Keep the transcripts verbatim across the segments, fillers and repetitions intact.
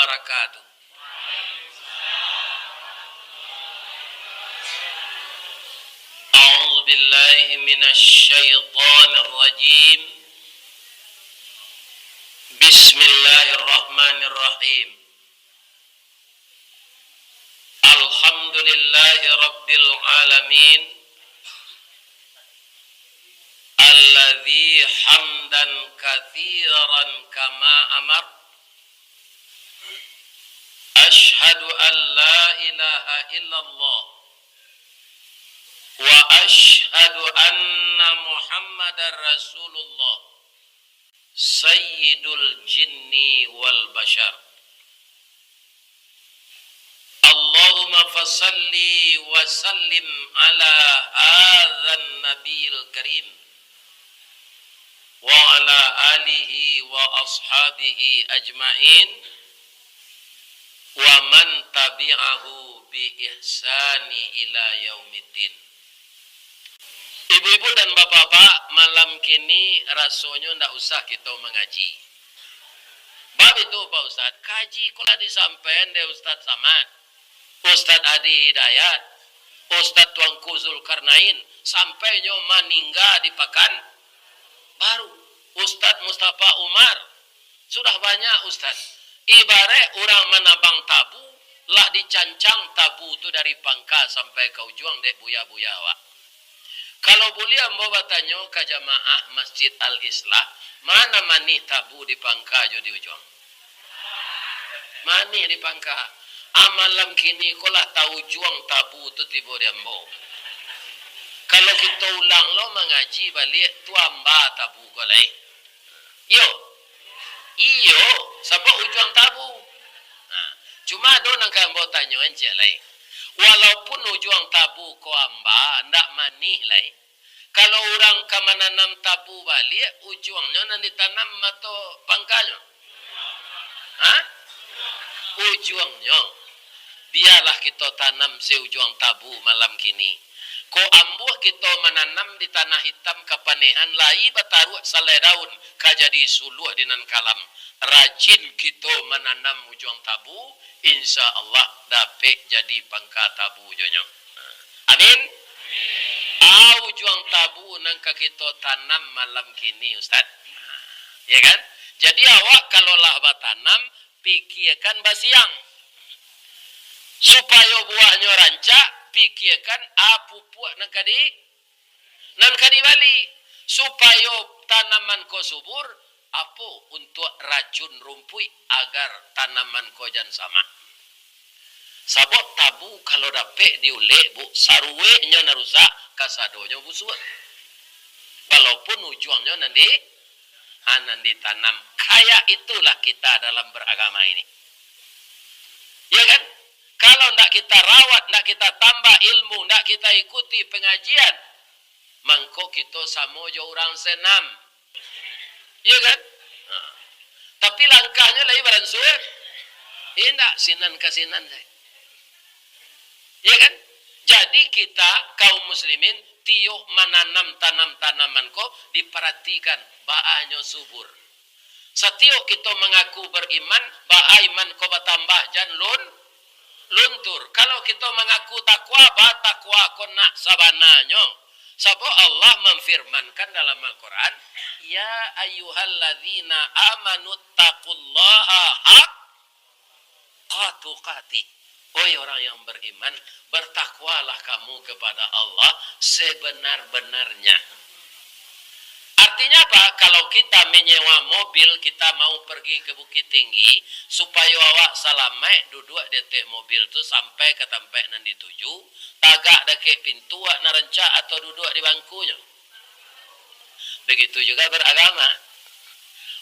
wabarakatuh. أعوذ بالله من الشيطان الرجيم. بسم الله الرحمن الرحيم. الحمد لله رب العالمين. الذي حمدا كثيرا كما أمر. أشهد أن لا إله إلا الله. وأشهد أن محمدا رسول الله. سيد الجن والبشر. اللهم فصل وسلم على هذا النبي الكريم وعلى آله وأصحابه أجمعين ومن تبعه بإحسان إلى يوم الدين. Ibu-ibu dan bapak-bapak, malam kini rasonyo ndak usah kito mangaji. Bab itu, Pak Ustaz, kaji ko lah disampaian dek Ustaz Samad, Ustaz Adi Hidayat, Ustaz Tuanku Zulkarnain, sampai nyo maningga di Pakan Baru, Ustaz Mustafa Umar, sudah banyak ustaz. Ibarat urang manabang tabu, lah dicancang tabu tu dari pangka sampai ka ujuang dek buya-buya awak. Kalau buliah ambo batanyo ka jamaah Masjid Al-Islah, mana manih tabu di pangka jo di ujuang? Manih di pangka. Ah, malam kini ko lah taujuang tabu tu tibo di ambo. Kalau kito ulang lo mangaji baliak, tu amba tabu ko lai. Iyo. Iyo, sabab ujuang tabu. Nah, cuma ado nan ka ambo tanyo ciek lai. Walaupun ujuang tabu ko amba, ndak manih lai. Kalau urang ka mananam tabu baliak, ujuangnyo nan ditanam atau pangkanyo? Hah? Ujuangnyo. Bialah kito tanam si ujuang tabu malam kini. Kok ambuah kito mananam di tanah itam kapanehan lai bataruak salai daun, ka jadi suluah di nan kalam. Rajin kito mananam ujuang tabu, insya Allah dapek jadi pangka tabu jo nyo. Amin. Ah, ujuang tabu nan ka kito tanam malam kini, Ustaz. Ya kan? Jadi awak kalau lah batanam, pikiakan basiang. Supayo buahnyo rancak, pikiakan a pupuak nan ka di, nan ka dibali. Supayo tanaman ko subur, apo untuak racun rumpuik agar tanaman ko jan samak. Sabab tabu kalau dapek diulek, Bu, saruwehnyo nan rusak, kasadonyo busuak. Walaupun ujuangnyo nan di, ha, nan ditanam. Kayak itulah kita dalam beragama ini. Ya kan? Kalau ndak kita rawat, ndak kita tambah ilmu, ndak kita ikuti pengajian, mangko kito samo jo urang senam. Iya kan? Nah. Tapi langkahnyo lai baransua. Indak, sinan ka sinan sajo. Iya kan? Jadi kita kaum muslimin tiok mananam tanam-tanaman ko diparatikan baa nyo subur. Satiok kito mangaku bariman, baa iman ko batambah jan lun-, luntur. Kalau kito mangaku takwa, batakwa ko nak sabananyo. Sabab Allah manfirmankan dalam Al-Quran, "Ya ayyuhalladzina amanu taqullaha haqqa tuqatih." Oi orang yang beriman, bertakwalah kamu kepada Allah sebenar-benarnya. Artinya apa? Kalau kita menyewa mobil, kita mau pergi ke Bukittinggi, supayo awak salamaik duduak di ateh mobil tu sampai ka tampek nan dituju, tagak dakek pintu awak nan rancak atau duduak di bangkunyo. Begitu juga beragama.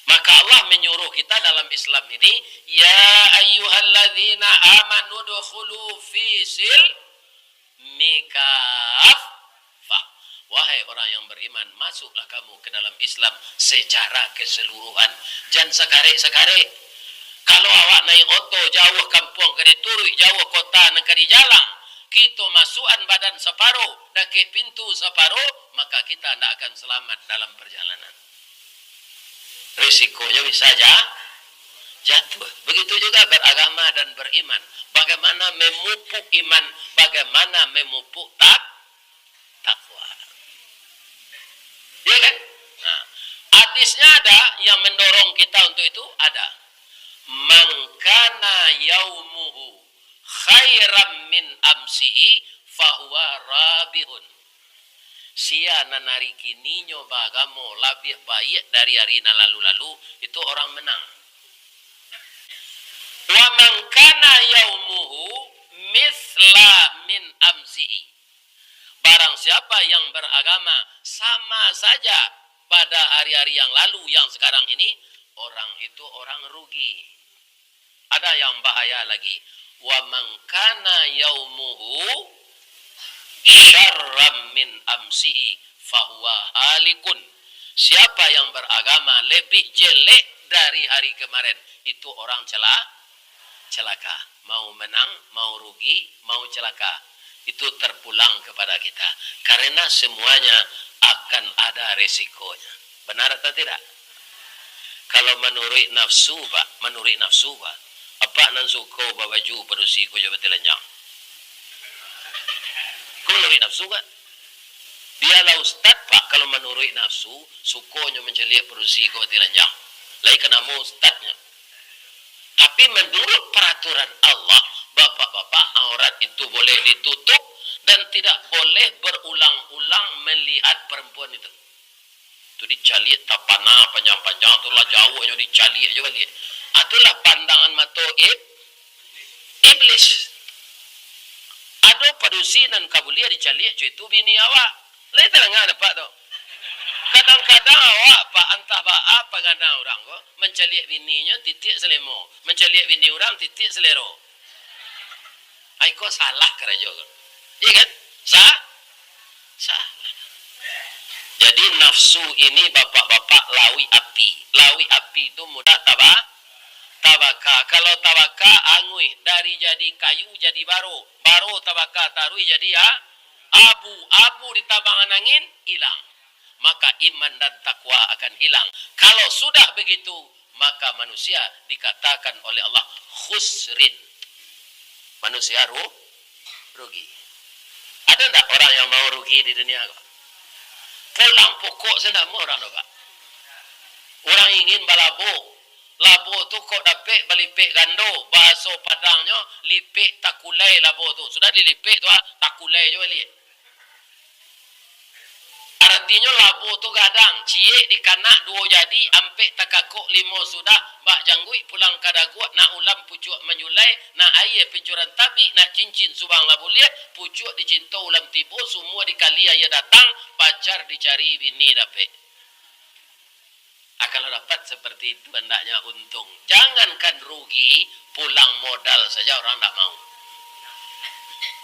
Maka Allah menyuruh kita dalam Islam ini, "Ya ayyuhalladzina amanu dukhulu fi silmi kaffah." Wahai orang yang beriman, masuklah kamu ke dalam Islam secara keseluruhan. Jan sakarek-sakarek. Kalau awak naik oto jauah kampuang ka dituruik, jauah kota nan ka dijalang, kito masukan badan saparo, dakek pintu saparo, maka kita ndak akan selamat dalam perjalanan. Risikonyo bisa ja-, Jatuh. Begitu juga beragama dan beriman. Bagaimana memupuk iman, bagaimana memupuk tak-, takwa. Ya kan? Nah, hadisnya ada yang mendorong kita untuk itu, ada. "Man kana yaumuhu khairan min amsihi fahuwa rabihun." Sia nan ari kininyo baagamo labiah baiak dari ari nan lalu-lalu, itu orang menang. "Wa man kana yaumuhu mitsla min amsihi." Barang siapa yang beragama sama saja pada hari-hari yang lalu, yang sekarang ini, orang itu orang rugi. Ada yang bahaya lagi. "Wa man kana yaumuhu syarran min amsihi fahuwa halikun." Siapa yang beragama lebih jelek dari hari kemarin, itu orang cela-, celaka. Mau menang, mau rugi, mau celaka. Itu terpulang kepada kita. Karena semuanya akan ada resikonya. Benar atau tidak? Kalau manuruik nafsu, Pak, manuruik nafsu, Pak. Apak nan suko babaju padusi ko jo batilanjang. Ko manuruik nafsu, kan? Bialah ustad, Pak, kalau manuruik nafsu, sukonyo mancaliak padusi ko batilanjang. Lai ka namo ustadnyo. Tapi menurut peraturan Allah, bapak-bapak, aurat itu boleh ditutup dan tidak boleh berulang-ulang melihat perempuan itu. Tu dicaliak tapana panjang-panjang tu lah, jauahnyo dicaliak jo baliak. Ah, itulah pandangan mato ib-, iblis. Ado padusi nan ka buliah dicaliak jo itu bini awak. Lai tadanga dek apak tu? Kadang-kadang awak, Pak, antah baa pangana urang ko, mancaliak bininyo titiak salemo, mancaliak bini urang titiak salero. Ai, ko salah karajo ko. Iya kan? Sa-, salah. Jadi nafsu ini, bapak-bapak, lawik api. Lawik api tu mudah taba-, tabaka. Kalau tabaka, anguih, dari jadi kayu jadi baro. Baro tabaka taruih jadi a-, abu. Abu ditabang angin, ilang. Maka iman dan takwa akan hilang. Kalau sudah begitu, maka manusia dikatakan oleh Allah khusrin. Manusia ru-, rugi. Ada ndak orang yang mau rugi di dunia ko? Pulang pokok se ndak mau urang tu, Pak. Urang ingin balabo. Labo tu kok dapek balipek gando, bahaso Padangnyo, lipek takulai labo tu. Sudah dilipek tu, ah, takulai jo baliak. Aratinyo labo tu gadang, ciek dikanak duo jadi, ampek takakok limo sudah, bak jangguik pulang ka daguak, nak ulam pucuak manyulai, nak aia picuran tabik, nak cincin subang lah buliah, pucuak dicinto ulam tibo, sumua dikali aia datang, pacar dicari bini dapek. Ah, kalau dapat seperti itu, hendaknya untung. Jangankan rugi, pulang modal saja orang ndak mau.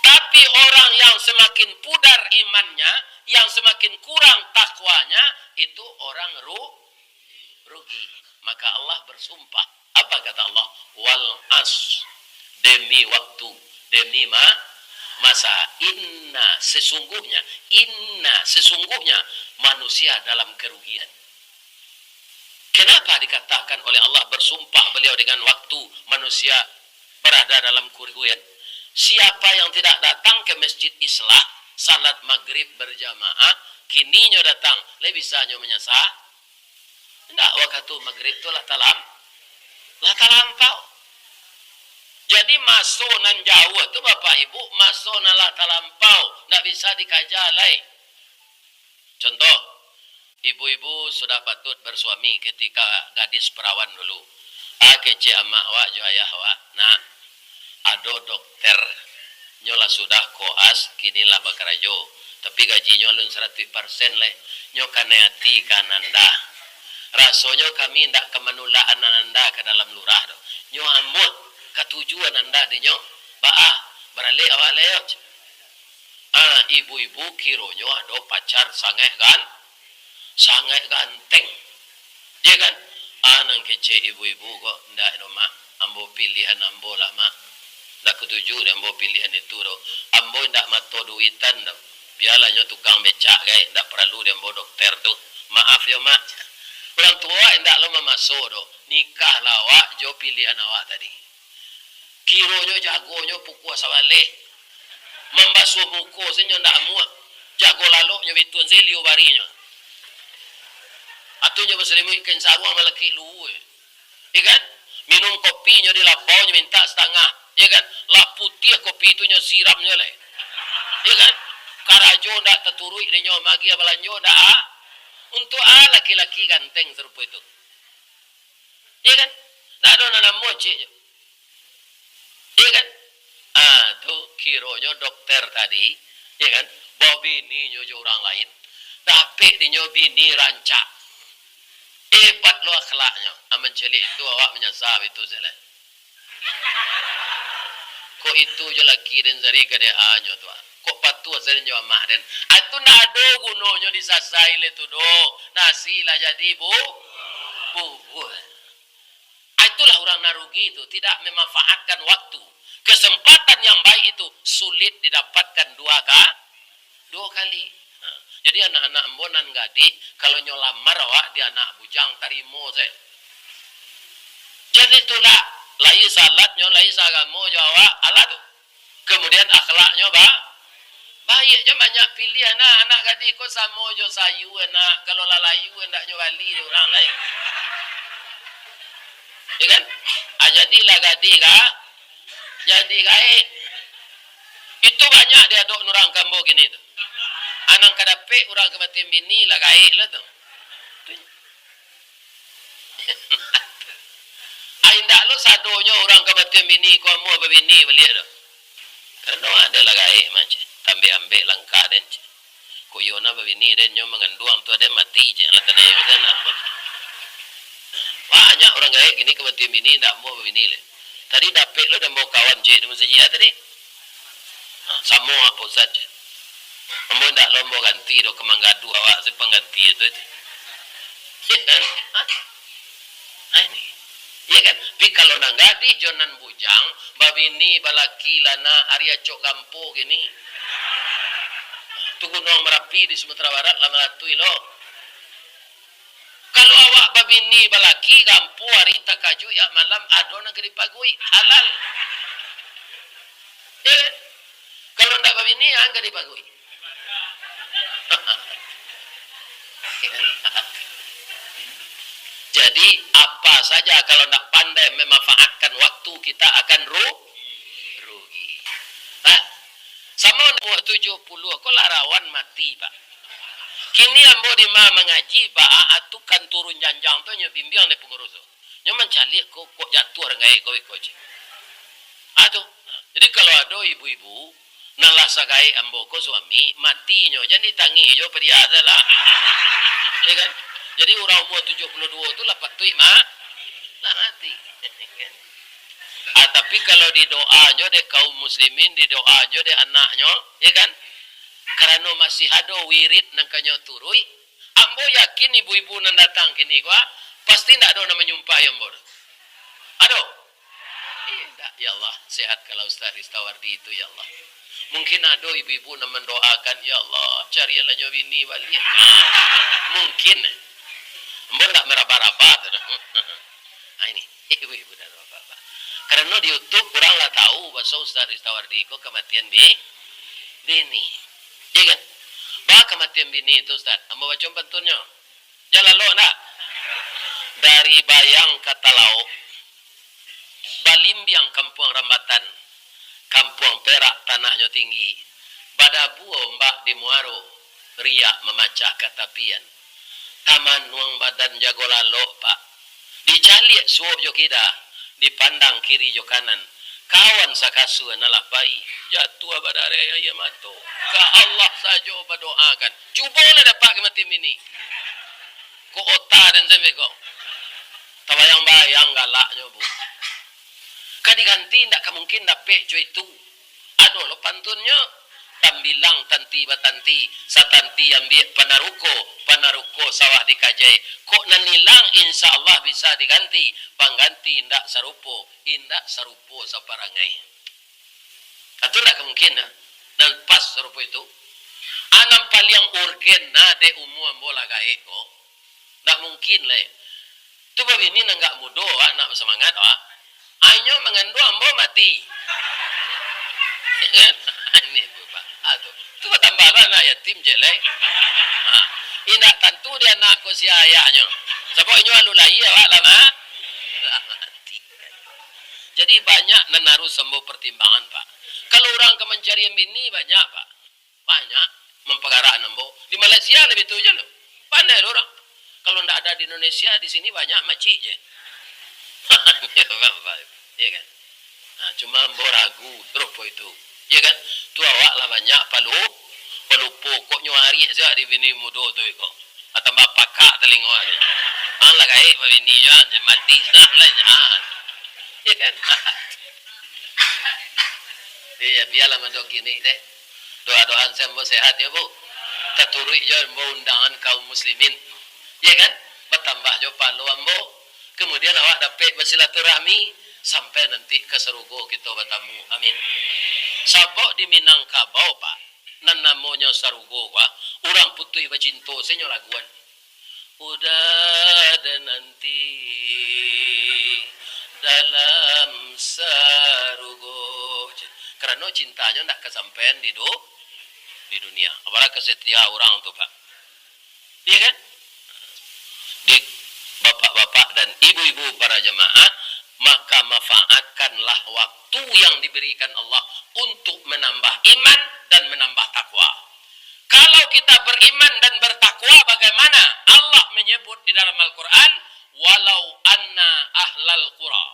Tapi orang yang semakin pudar imannya, yang semakin kurang takwanya, itu orang ru-, rugi. Maka Allah bersumpah. Apa kata Allah? "Wal as, demi waktu, demi ma-, masa. Inna, sesungguhnya, inna, sesungguhnya manusia dalam kerugian." Kenapa dikatakan oleh Allah, bersumpah beliau dengan waktu manusia berada dalam kerugian? Siapa yang tidak datang ke Masjid Islah, salat maghrib berjamaah, kininyo datang, lai bisanyo manyasa? Indak, wakatu maghrib tu lah talam-, lah talampau. Jadi, maso nan jauah tu, Bapak Ibu, maso nan lah talampau, ndak bisa dikaja lai. Contoh, ibu-ibu sudah patut bersuami ketika gadis perawan dulu. Ah, kecek amak awak jo ayah awak, "Nak, ado dokter, nyo lah sudah koas, kini lah bakarajo, tapi gajinyo alun saratuih parsen lai. Nyo kanai ati ka Ananda. Rasonyo kami indak ka manulak Ananda ka dalam lurah doh. Nyo amuah, katuju Ananda dinyo. Baa, baralek awak lai yo." Ah, ibu-ibu kironyo ado pacar sangaik gan-, sangaik ganteng. Iya kan? Ah, nan kecek ibu-ibu ko, "Ndak doh, Mak. Ambo pilihan ambo lah, Mak. Ndak katuju dek ambo pilihan itu doh. Ambo indak mato duitan doh. Bialah nyo tukang becak gai, ndak paralu dek ambo dokter tu. Maaf yo, Mak." Urang tuo indak lo mamaso doh. Nikahlah awak jo pilihan awak tadi. Kironyo jagonyo pukua sabaleh. Mambasuah muko se nyo ndak amuah. Jago lalok nyo bituan se liu barinyo. Atau nyo basalimuik kain saruang malakik luwu. Iyo kan? Minum kopi nyo di lapau nyo mintak satangah. Iyo kan? Lah putiah kopi tu nyo siram nyo lai. Iyo kan? Karajo ndak taturuik dek nyo, magiah balanjo ndak, ah? Untuak ah laki-laki ganteng sarupo itu? Iyo kan? Ndak ado nan namuah ciek jo. Iyo kan? Ah, tu kironyo dokter tadi, iyo kan? Babininyo jo urang lain. Dapek dinyo bini rancak. Hebat lo akhlaknyo. Ah, mancaliak itu awak manyasa itu salah. Kok itu jo laki den sari ka D A-nyo tu, ah. Kok patuah saden jo amak den. Ah, itu ndak ado gunonyo disasai le tu doh. Nasi lah jadi bu-, bubur. Ah, itulah urang nan rugi tu, tidak memanfaatkan waktu. Kesempatan yang baik itu sulit didapatkan dua ka-, dua kali. Ha. Jadi anak-anak ambo nan gadih, kalau nyo lamar awak di anak bujang, tarimo sajo. Jadi itulah, lai salatnyo, lai saagamo jo awak, alah tu. Kemudian akhlaknyo ba-, baiak, jan banyak piliah, nah, anak gadih ko samo jo sayua, nak, kalau lah layua, ndak nyo bali dek urang lai. Iyo kan? Ah, jadilah gadih ka, jadi gaek. Itu banyak diadok urang ka ambo kini tu. Anang ka dapek urang kamatian bini lah gaek lah tu. Ai, indak lo sadonyo urang kamatian bini ko amuah babini baliak doh. Karano ado lah gaek mah, ceh. Tambek-ambek langkah den, ceh. Kok iyo nah babini den, nyo manganduang tu aden mati, ceh. Lah tanai macam lah. Banyak urang gaek kini kamatian bini, indak amuah babini lai. Tadi dapek lo den ambo kawan ciek di masajik tadi. Ha, samo, Pak Ustaz, ceh. Ambo indak lo ambo ganti doh, ka manggaduah awak se pangganti tu, ceh. Iyo kan? Ha? Ha, ini. Iyo kan? Tapi kalau nan gadih jo nan bujang, babini, balaki, lah nak, ari acok gampo kini. Tu Gunuang Marapi di Sumatera Barat lah malatuih lo. Kalau awak babini balaki, gampo ari takajuik, yak malam ado nan ka dipaguik, halal. Eh, kalau ndak babini, an ka dipaguik. Jadi, apa saja kalau ndak pandai memanfaatkan waktu, kita akan ru-, rugi. Hah? Samo umua tujuah puluah ko lah rawan mati, Pak. Kini ambo di ma mangaji, Pak, a, tu kan turun janjang tu nyo bimbiang dek pangurus tu. Nyo mancaliak ko, kok jatuah rang gaek ko iko, ceh. A tu. Jadi kalau ado ibu-ibu nan lah sagaek ambo ko suami, mati nyo, jan ditangih jo padiah tu lah. Iyo kan? Jadi urang umua tujuah puluah duo tu lah patuik ma-, lah mati. A, tapi kalau didoanyo dek kaum muslimin, didoanyo dek anaknyo, iyo kan? Karano masih ado wirid nan ka nyo turuik, ambo yakin ibu-ibu nan datang kini ko, a, pasti ndak ado nan manyumpahi ambo tu. Ado? Indak, ya Allah, sehatkanlah Ustaz Ristawardi itu, ya Allah. Mungkin ado ibu-ibu nan mandoakan, "Ya Allah, carianlah nyo bini baliak." Mungkin. Ambo ndak maraba-raba tu. A, ini, ibu-ibu dan bapak-bapak. Karano di YouTube urang lah tahu baso Ustaz Ristawardi ko kamatian bi-, bini. Iyo kan? Ba kamatian bini tu, Ustaz. Ambo baco pantunnyo. Jan lalok ndak? Dari Bayang ka Talaok, balimbiang Kampuang Rambatan, Kampuang Perak tanahnyo tinggi, badabua ombak di muaro, riak mamacah ka tapian. Tamanuang badan jago lalok, Pak. Dicaliak suok jo kida, dipandang kiri jo kanan. Kawan sakasua nan lah pai, jatuah badareh aia mato. Ka Allah sajo badoakan. Cubolah dapek kamatian bini. Kok ota den sampai ko. Tabayang-bayang galaknyo, Bu. Ka diganti, ndak ka mungkin dapek jo itu. Ado lo pantunnyo. Tambilang tanti batanti, satanti ambiak panaruko, panaruko sawah dikajai. Kok nan ilang, insya Allah bisa diganti. Pangganti indak sarupo, indak sarupo saparangai. Atau ndak ka mungkin, nah? Nan pas sarupo itu. A, nan paliang urgen, nah, dek umua ambo lah gaek ko. Ndak mungkin lai. Tu babini nan agak mudo, awak nak basamangat, awak. Inyo manganduang, ambo mati. Ini, Bapak. Ah, tu. Tu batambah lah anak yatim, cek lai. Ha. Indak tantu di anak ko sia ayahnyo. Sabab inyo alun lahia, awak lah ma-, lah mati. Jadi, banyak nan harus ambo partimbangan, Pak. Kalau urang ka mancarian bini, banyak, Pak. Banyak mampagarahan ambo. Di Malaysia labiah tu je lo. Pandai lo urang. Kalau ndak ada di Indonesia, di sini banyak makcik je. Iya kan? Nah, cuma ambo ragu, rupo itu. Iya kan? Tu awak lah banyak palu, palupo. Kok nyo ariak sajo di bini mudo tu iko. Ah, tambah pakak talingo dia. Ang lah gaek babini jo, mati lah nyo. Iya kan? Iya, bialah mandok kini teh. Doa-doaan se ambo sehat ya, Bu. Taturuik jo ambo undangan kaum muslimin. Iya kan? Batambah jo pahalo ambo. Kemudian awak dapek basilaturahmi sampai nanti ka sarugo kito batamu. Amin. Sabab di Minangkabau, Pak, nan namonyo sarugo, Pak, urang putuih bacinto, se nyo laguan. Udah ada nanti dalam sarugo. Karano cintanyo ndak kasampaian di du-, di dunia. Apalah kesetiaan urang tu, Pak. Iya kan? Di bapak-bapak dan ibu-ibu para jamaah, maka manfaatkanlah waktu yang diberikan Allah untuk menambah iman dan menambah takwa. Kalau kita beriman dan bertakwa, bagaimana? Allah menyebut di dalam Al-Quran, "Walau anna ahlal qura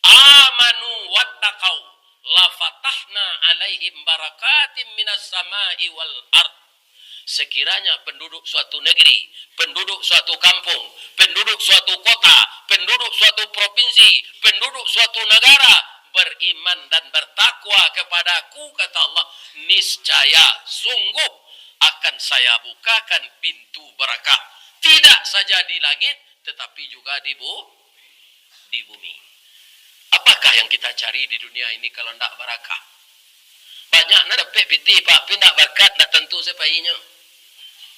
amanu wattaqau lafatahna alaihim barakatim minas sama'i wal ard." Sekiranya penduduk suatu negeri, penduduk suatu kampung, penduduk suatu kota, penduduk suatu provinsi, penduduk suatu negara beriman dan bertakwa kepada-Ku, kata Allah, niscaya, sungguh akan Saya bukakan pintu barakah, tidak saja di langit, tetapi juga di bu-, di bumi. Apakah yang kita cari di dunia ini kalau ndak barakah? Banyak nan dapek pitih, Pak, tapi ndak barakat, ndak tantu se painyo.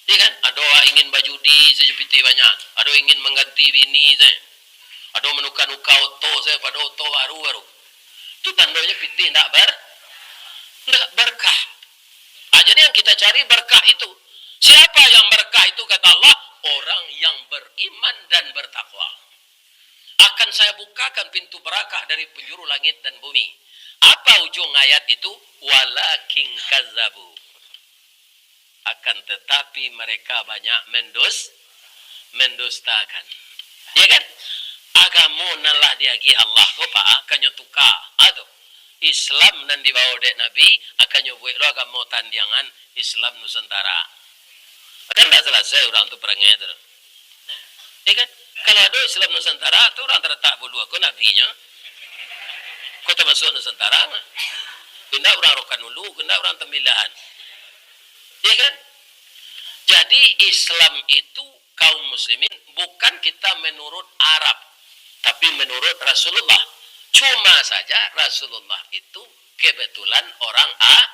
Iya kan? Ado ingin bajudi sajo pitih banyak, ado ingin mangganti bini sajo, ado manuka-nuka oto sajo pado oto baru-baru. Tu tandonyo pitih ndak bar-, ndak barakah. Ah, jadi yang kita cari berkah itu. Siapa yang berkah itu, kata Allah? Orang yang beriman dan bertakwa. Akan Saya bukakan pintu barakah dari penjuru langit dan bumi. Apa ujung ayat itu? Walakin kazzabu. Akan tetapi mereka banyak mendus-, mendustakan. Ya kan? Agamo nan lah diagiah Allah ko, Pak, ah, kan nyo tuka. Ah, tu. Islam nan dibawa dek Nabi, akan nyo buek lo agamo tandiangan Islam Nusantara. Kan ndak salasai urang tu parangai tu. Ya kan? Kalau ado Islam Nusantara tu, urang taratak buluah ko nabinyo. Ko tamasuak Nusantara mah. Indak urang Rokan Hulu, indak urang Tambilahan. Ya kan? Jadi Islam itu, kaum muslimin, bukan kita menurut Arab, tapi menurut Rasulullah. Cuma saja Rasulullah itu kebetulan orang A-,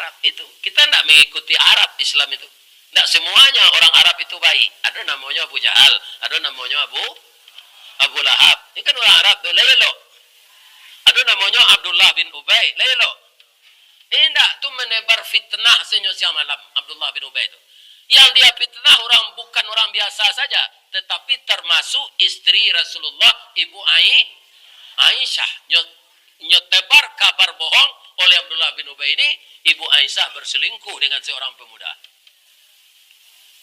Arab itu. Kita ndak mengikuti Arab Islam itu. Ndak semuanya orang Arab itu baik. Ado namonyo Abu Jahal, ado namonyo Abu, Abu Lahab. Ini kan orang Arab tu, lah elok. Ado namonyo Abdullah bin Ubay, lah elok. Indak, tu menebar fitnah sajo siang malam, Abdullah bin Ubay tu. Yang dia fitnah orang, bukan orang biasa saja, tetapi termasuk istri Rasulullah, Ibu Ai-, Aisyah. Nyo, nyo tebar kabar bohong oleh Abdullah bin Ubay ini, Ibu Aisyah berselingkuh dengan seorang pemuda.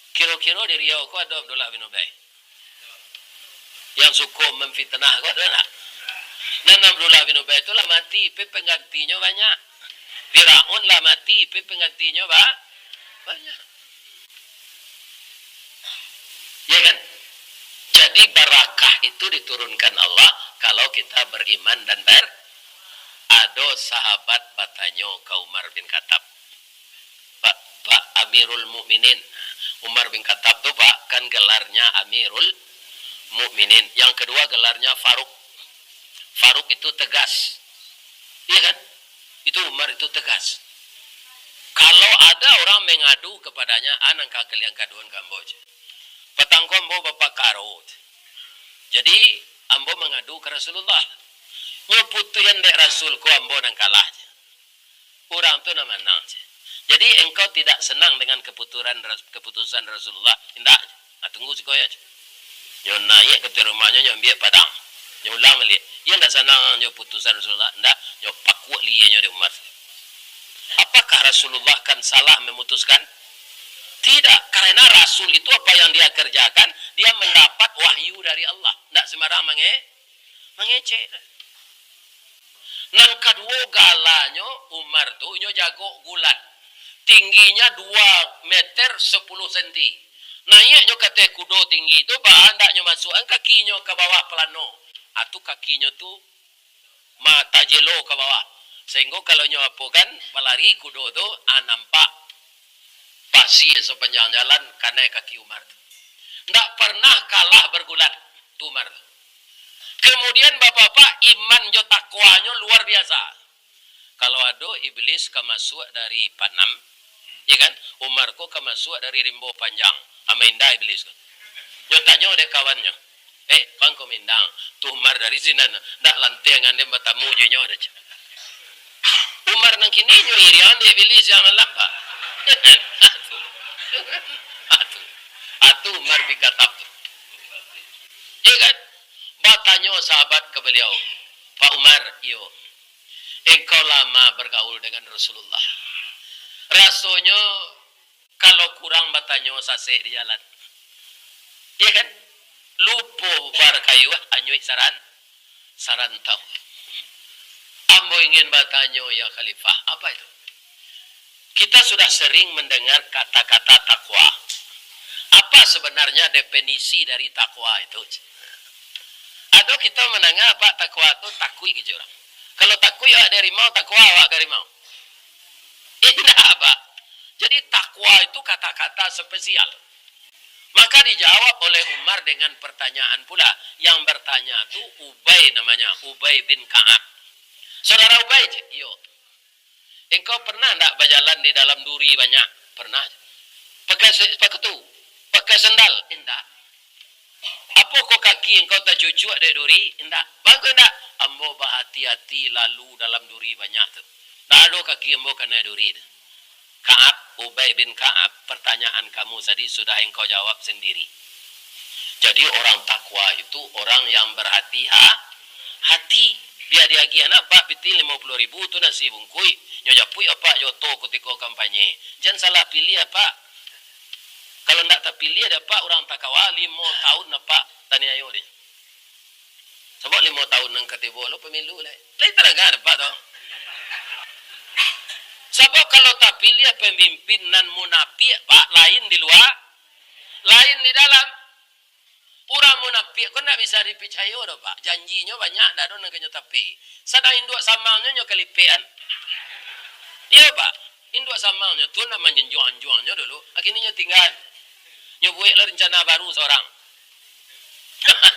Kiro-kiro di Riau ko ado Abdullah bin Ubay yang suko mamfitnah ko, ado ndak? Nan Abdullah bin Ubay tu lah mati, pe penggantinyo banyak. Firaun lah mati, pe penggantinyo ba-, banyak. Ya kan? Jadi barakah itu diturunkan Allah kalau kita beriman dan ber-, ado sahabat batanyo ka Umar bin Khattab. Pak, Pak Amirul Mukminin. Umar bin Khattab tu, Pak, kan gelarnya Amirul Mukminin. Yang kedua gelarnya Faruk. Faruk itu tegas. Iya kan? Itu Umar itu tegas. Kalau ada orang mengadu kepadanya, "Ah, nan ka kalian kaduan ka ambo," cek. "Patang ko ambo bapakaro," cek. Jadi, ambo mangadu ka Rasulullah. Nyo putuihan dek Rasul ko, ambo nan kalah, ceh. Urang tu nan manang, ceh. Jadi, engkau tidak senang dengan keputusan Ras-, keputusan Rasulullah? Indak, ceh. Ah, tunggu siko yo, ceh. Nyo naiak ka ateh rumahnyo, nyo ambiak padang. Nyo ulang baliak. Iyo ndak sanang nyo putusan Rasulullah? Ndak, nyo pakuak lienyo dek Umar. Apakah Rasulullah kan salah memutuskan? Tidak, karena Rasul itu apa yang dia kerjakan, dia mendapat wahyu dari Allah. Ndak sembarang mange-, mangecek. Nan kaduo, galanyo Umar tu, inyo jago gulat. Tingginya dua meter sepuluh senti. Naiaknyo ka ateh kudo tinggi tu, ba, ndak nyo masuakan kakinyo ka bawah palano. Ah, tu kakinyo tu ma-, tajelo ka bawah. Sahinggo kalau nyo apokan, balari kudo tu, ah, nampak pasia sapanjang jalan, kanai kaki Umar tu. Ndak pernah kalah bergulat tu Umar tu. Kemudian, bapak-bapak, iman jo takwanyo luar biasa. Kalau ado iblis ka masuak dari Panam, ya kan, Umar ko ka masuak dari Rimbo Panjang. Ah, maindah iblis ko. Nyo tanyo dek kawannyo, "Eh, bang ko mindang, tu Umar dari sinan, ndak lanteh ngan den batamu jo inyo doh," ceh. Umar nan kini nyo iriang dek iblis yang malam, Pak. Atu. Atu. Atu Umar bin Khattab tu. Ya kan? Batanyo sahabat ka baliau, "Pak Umar, iyo, engkau lama bergaul dengan Rasulullah. Rasonyo kalau kurang batanyo sasek di jalan. Iya kan? Lupo bakayuah anyuik saran, sarantau. Ambo ingin batanyo, ya Khalifah, apa itu?" Kita sudah sering mendengar kata-kata takwa. Apa sebenarnya definisi dari takwa itu? Ado kita mandanga, Pak, takwa tu takuik kecek urang. Kalau takuik awak dari rimau, takwa awak ka rimau? Indak, Pak. Jadi, takwa itu kata-kata spesial. Maka dijawab oleh Umar dengan pertanyaan pula. Yang bertanya tu Ubay namanya, Ubay bin Ka'ab. "Saudara Ubay," cek, "Iyo." "Engkau pernah ndak bajalan di dalam duri banyak?" "Pernah." "Pakai se-, sepakatu? Pakai sandal?" "Indak." "Apo ko kaki engkau tacucuak dek duri?" "Indak." "Bangko indak?" "Ambo bahati-hati lalu dalam duri banyak tu. Ndak ado kaki ambo kanai duri tu." "Ka'ab, Ubay bin Ka'ab, pertanyaan kamu tadi sudah engkau jawab sendiri." Jadi, orang takwa itu orang yang berhati-ha-, hati. Bia diagiah nak, Pak, pitih limo puluah ribu tu nasi bungkuih. Nyo japuik apak jo oto kutiko kampanye. Jan salah piliah, Pak. Kalau ndak tapiliah dek apak urang takwa, limo tahun apak taniayo dek. Sabab limo tahun nan ka tibo lo pemilu lai. Lai tadanga dek apak tu. Sabab kalau tapiliah pamimpin nan munapiak, Pak, lain di lua, lain di dalam. Urang munapiak ko ndak bisa dipicayo doh, Pak. Janjinyo banyak, ndak ado nan ka nyo tapi. Sadang induak samangnyo nyo kalipekan. Iyo, Pak. Induak samangnyo tu nak manjanjuang-anjuangnyo dulu. Akhirnyo nyo tingga. Nyo buek lo rencana baru sorang.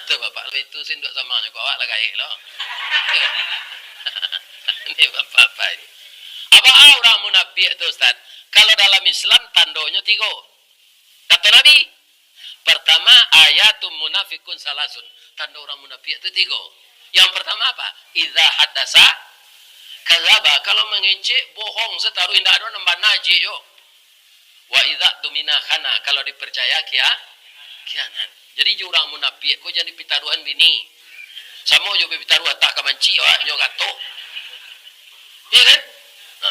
Tu, Bapak, itu induak samangnyo ko awak lah gaek lo. Ini bapak-bapak ini. Apo, ah, urang munapiak tu, Ustaz? Kalau dalam Islam, tandonyo tigo. Kato Nabi, pertama, "Ayatul munafiqun salasun." Tando urang munapiak tu tigo. Yang pertama apa? "Idza haddasa kadzaba." Kalau mangecek, bohong sataruih, indak ado nan bana cek yo. "Wa idza tumina khana." Kalau dipercaya, kia-, kianat. Jadi, jo urang munapiak ko jan dipitaruahan bini. Samo jo pitaruah atah ka mancik, awak nyo gatok. Iya kan? Ha.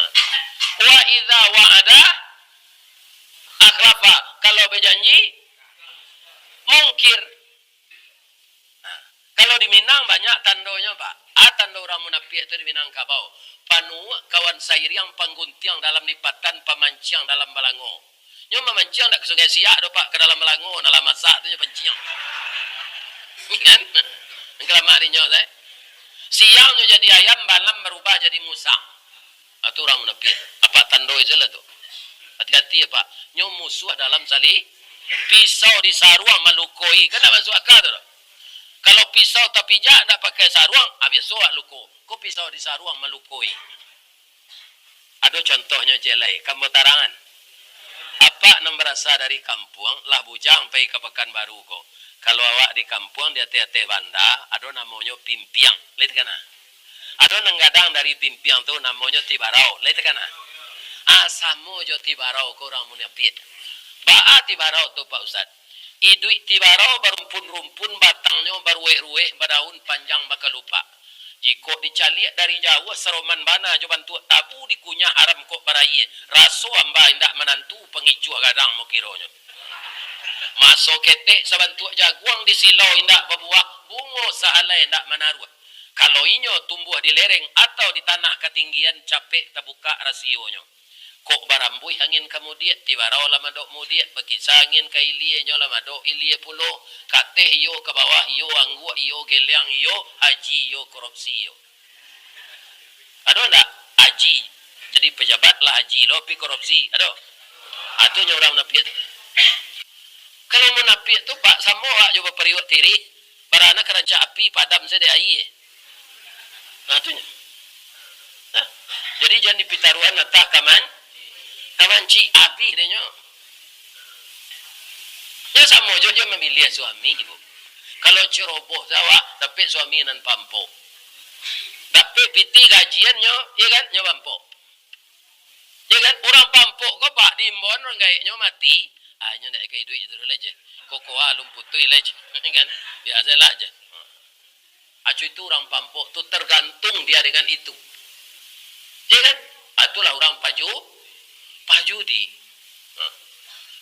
"Wa idza wa'ada akhlafa." Kalau bajanji, mungkir. Nah, kalau di Minang banyak tandonyo, Pak. Ah, tando urang munapiak tu di Minangkabau. Panuak kawan sairiang, pangguntiang dalam lipatan, pamanciang dalam balango. Nyo mamanciang dak ka Sungai Siak doh, Pak, ka dalam balango, dalam masak tu nyo panciang. Kan? Kalamak di nyo, eh. Siang nyo jadi ayam, malam barubah jadi musang. Ah, tu urang munapiak. Apak tandoi se lah tu. Hati-hati, Apak. Nyo musuah dalam sali-, pisau di saruang malukoi. Kan ndak masuak aka tu doh. Kalau pisau tapijak ndak pakai saruang, ah, biaso awak luko. Ko pisau di saruang malukoi. Ado contohnyo ciek lai, ka ambo tarangan. Apak nan barasa dari kampuang, lah bujang pai ka Pakanbaru ko. Kalau awak di kampuang, di ateh-ateh banda, ado namonyo pimpiang. Lai takana? Ado nan gadang dari pimpiang tu, namonyo tibarau. Lai takana? Ah, samo jo tibarau ko urang munapiak. Baa tibarau tu, Pak Ustaz? Iduik tibarau barumpun-rumpun, batangnyo barueh-rueh, badaun panjang bakalupak. Jikok dicaliak dari jauah, saroman bana jo bantuak tabu, dikunyah aram kok barayie. Raso amba indak manantu, pangicuah gadang mokironyo. Maso ketek sabantuak jaguang, disilau indak babuah, bungo sahalai indak manaruah. Kalau inyo tumbuah di lereng atau di tanah katinggian, capek tabukak rasionyo. Kok barambuih angin ka mudiak, tibarau lah madok mudiak, bakisa angin ka ilie, nyo lah madok ilie pulo, ka ateh iyo, ka bawah iyo, angguak iyo, geliang iyo, haji iyo, korupsi iyo. Ado ndak? Haji. Jadi pejabat lah haji lo, pi korupsi. Ado? Ah, tu nyo urang munapiak tu. Kalau munapiak tu, Pak, samo awak jo bapariuak tirih, barana ka rancak api, padam sajo dek aia. Nah, tu nyo. Nah, jadi jan dipitaruahan atah kaman-, kamanci, abih dek nyo. Yo samo jo, jo mamiliah suami, Bu. Kalau ceroboh se awak, dapek suami nan pampok. Dapek pitih gajian nyo, iyo kan, nyo pampok. Iyo kan, urang pampok ko, Pak, diimbauan urang gaeknyo mati, ah, nyo ndak ka iduik tu lai je. Kokoa alun putuih lai je. Kan? Biasolah je. Acu itu urang pampok tu, tergantung dia dengan itu. Ya kan? Ah, itulah urang paju-, pajudi. Nah.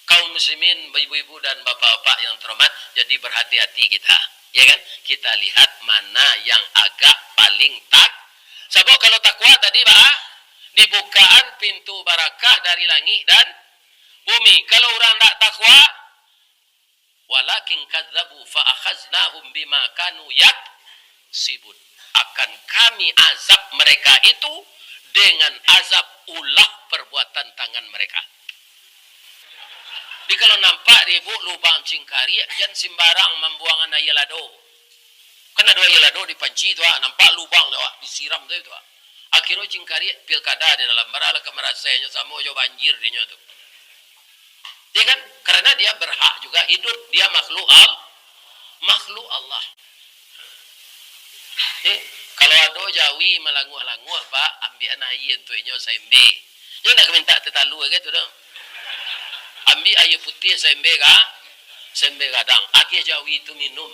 Kaum muslimin, ibu-ibu dan bapak-bapak yang terhormat, jadi berhati-hati kita. Ya kan? Kita lihat mana yang agak paling tak-, sabab kalau takwa tadi, Pak, dibukaan pintu barakah dari langik dan bumi. Kalau urang ndak takwa, "Walakin kadzabu fa akhaznahum bima kanu yaksibun." Akan Kami azab mereka itu dengan azab ulah perbuatan tangan mereka. Jadi kalau nampak di ibu lubang cingkariak, jan sembarang mambuangan aia lado. Kan ado aia lado di panci tu, ah, nampak lubang tu, ah, disiram tu, tu, ah. Akhirnyo cingkariak pilkada di dalam, baralah ka marasainyo samo jo banjir dinyo tu. Ya kan? Karena dia berhak juga hidup, dia makhluk Al-, makhluk Allah. Eh, kalau ado jawi malanguah-languah, Pak, ambiakan aia untuak inyo saembe. Inyo ndak ka minta tatalu agiah tu doh. Ambiak aia putiah saembe ka, saembe gadang, agiah jawi tu minum.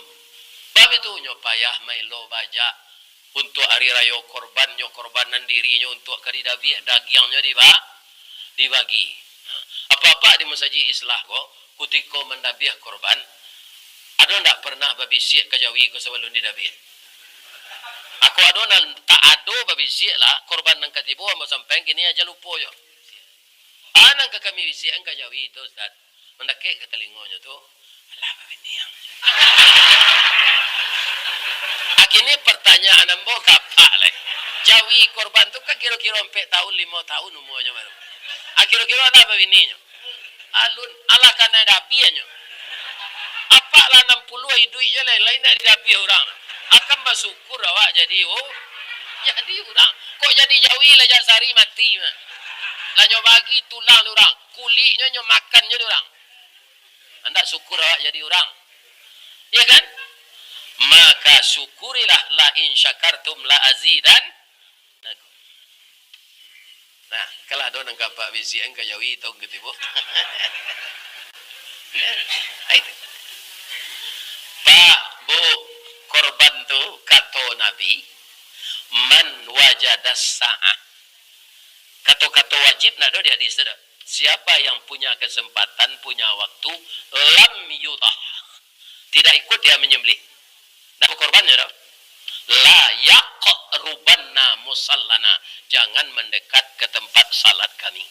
Bab itu nyo payah maelo bajak. Untuak ari rayo korban, nyo korbanan dirinyo untuak ka didabiah, dagiangnyo diba-, dibagi. Apak-apak di masajik Islah ko, kutiko mandabiah korban, ado ndak pernah babisiak ka jawi ko sabalun didabiah? Ako ado nan tak ado babisiak lah, korban nan ka tibo ambo sampaian, kini aja lupo jo. Ah, nan ka kami bisiakan ka jawi tu, Ustaz. Mandakek ka talingonyo tu, alah babini ang. Akhirnyo pertanyaan ambo ka apak lai. Jawi korban tu kan kiro-kiro ampek tahun, limo tahun umuanyo baru. Ah, kiro-kiro alah babininyo. Alun, alah kanai dabiahnyo. Apak lah anam puluah iduiknyo lai, lai ndak didabiah urang. Akan basyukur awak jadi, oh, jadi urang. Kok jadi jawi lah jak sari mati mah. Lah nyo bagi tulang urang. Kuliknyo nyo makan nyo di urang. Ndak syukur awak jadi urang. Iya kan? Maka syukurilah, la in syakartum la azidannakum. Nah, kalah do nan ka apak bisiakan ka jawi taun katibo. Ai tu. Pak, Bu, korban tu, kato Nabi, "Man wajadas sa'ah." Kato-kato wajib ndak ado di hadis tu doh. Siapa yang punya kesempatan, punya waktu, lam yudhah. Tidak ikut dia menyembelih. Ndak bakorban nyo doh. La yaqrubanna musallana. Jangan mendekat ke tempat salat kami.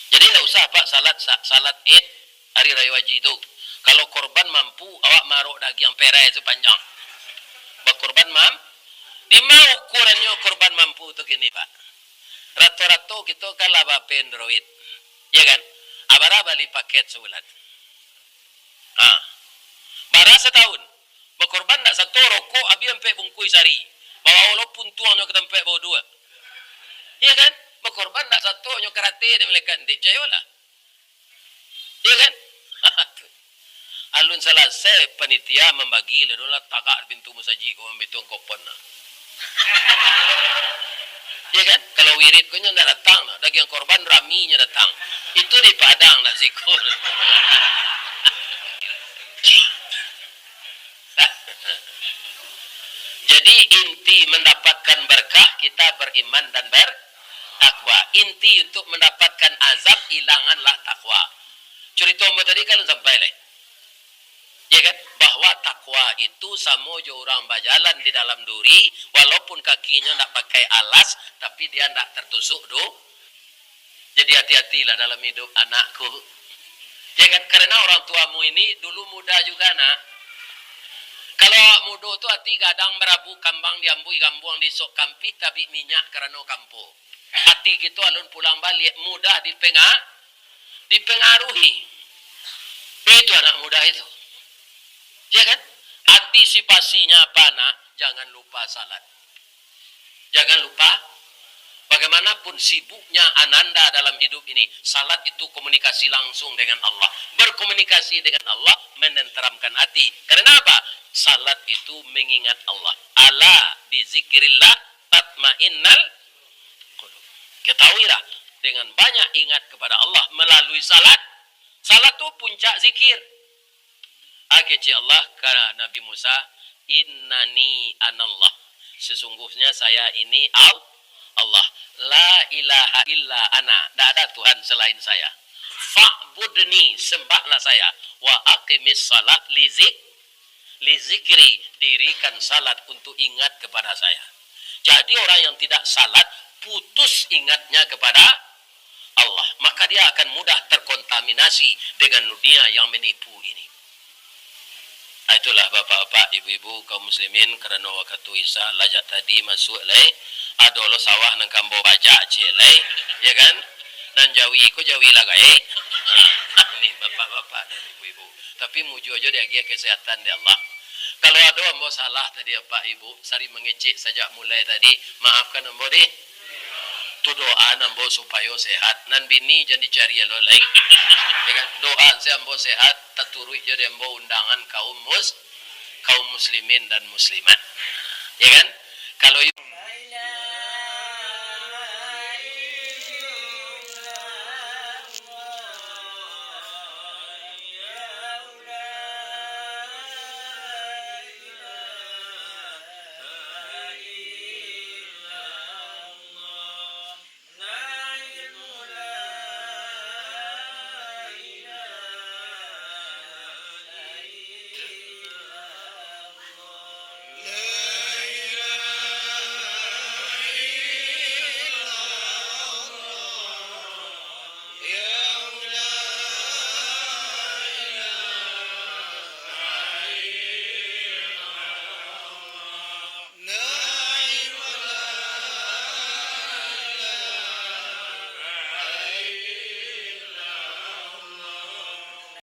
Jadi ndak usah, Pak, salat sa-, salat Id Hari Rayo Haji tu. Kalau korban mampu, awak marok dagiang perai sapanjang. Bakorban mam-, dima ukurannyo korban mampu tu kini, Pak? Rato-rato kito kan lah ba-Android. Iya kan? Ah, bara bali paket sabulan? Ha. Bara sataun? Bakorban ndak sato rokok abih ampek bungkuih sari. Bawa lo puntuangnyo ka tampek bauduk. Iya kan? Bakorban ndak sato nyo karate dek malaikat, ndak picayolah. Iya kan? Tu. Ah, Alun salasai panitia mambagi, lalu lah tagak di pintu musajik ko, ambiak tu angkopon nah. Ya kan? Kalau wirid ko nyo ndak datang nah, dagiang korban rami nyo datang. Itu di Padang nak sikur. Jadi inti mendapatkan berkah kita beriman dan bertakwa. Inti untuk mendapatkan azab, ilanganlah takwa. Curito ambo tadi kan sampai lai. Ya kan? Bahwa takwa itu samo jo urang bajalan di dalam duri, walaupun kakinyo ndak pakai alas, tapi dia ndak tertusuk du-, jadi hati-hatilah dalam hidup, anakku. Ya kan? Karena orang tuamu ini dulu muda juga, nak. Kalau awak mudo tu ati gadang barabu kambang diambuih gambuang di isok kampih tabik minyak karano kampo. Ati kito alun pulang baliak, mudah dipenga-, dipengaruhi. Itu anak muda itu. Ya kan? Antisipasinya apa, nak? Jangan lupa salat. Jangan lupa, bagaimanapun sibuknya ananda dalam hidup ini, salat itu komunikasi langsung dengan Allah. Berkomunikasi dengan Allah, menenteramkan hati. Karena apa? Salat itu mengingat Allah. Ala bizikrillah tatmainnal qulub. Ketahuilah, dengan banyak ingat kepada Allah melalui salat. Salat tu puncak zikir. Kecek Allah ka Nabi Musa, "Innani anallah." Sesungguhnya saya ini Al-, Allah. "La ilaha illa ana." Ndak ada Tuhan selain saya. "Fa'budni," sembahlah saya. "Wa aqimis salat li zik-, li zikri." Dirikan salat untuk ingat kepada saya. Jadi orang yang tidak salat, putus ingatnya kepada Allah, maka dia akan mudah terkontaminasi dengan dunia yang menipu ini. Ah, itulah bapak-bapak, ibu-ibu, kaum muslimin, karano wakatu Isya lajak tadi masuak lai, ado lo sawah nan ka ambo bajak ciek lai, ya kan? Nan jawi ko jawi lah gaek. Ni bapak-bapak dan ibu-ibu. Tapi mujua jo diagiah kesehatan dek Allah. Kalau ado ambo salah tadi, Apak Ibu, sari mangecek sajak mulai tadi, maafkan ambo dih. Tu doaan ambo supayo sehat. Nan bini jan dicari alo lai. Ya kan? Doaan se ambo sehat, taturuik jo dek ambo undangan kaum mus-, kaum muslimin dan muslimat. Ya kan? Kalau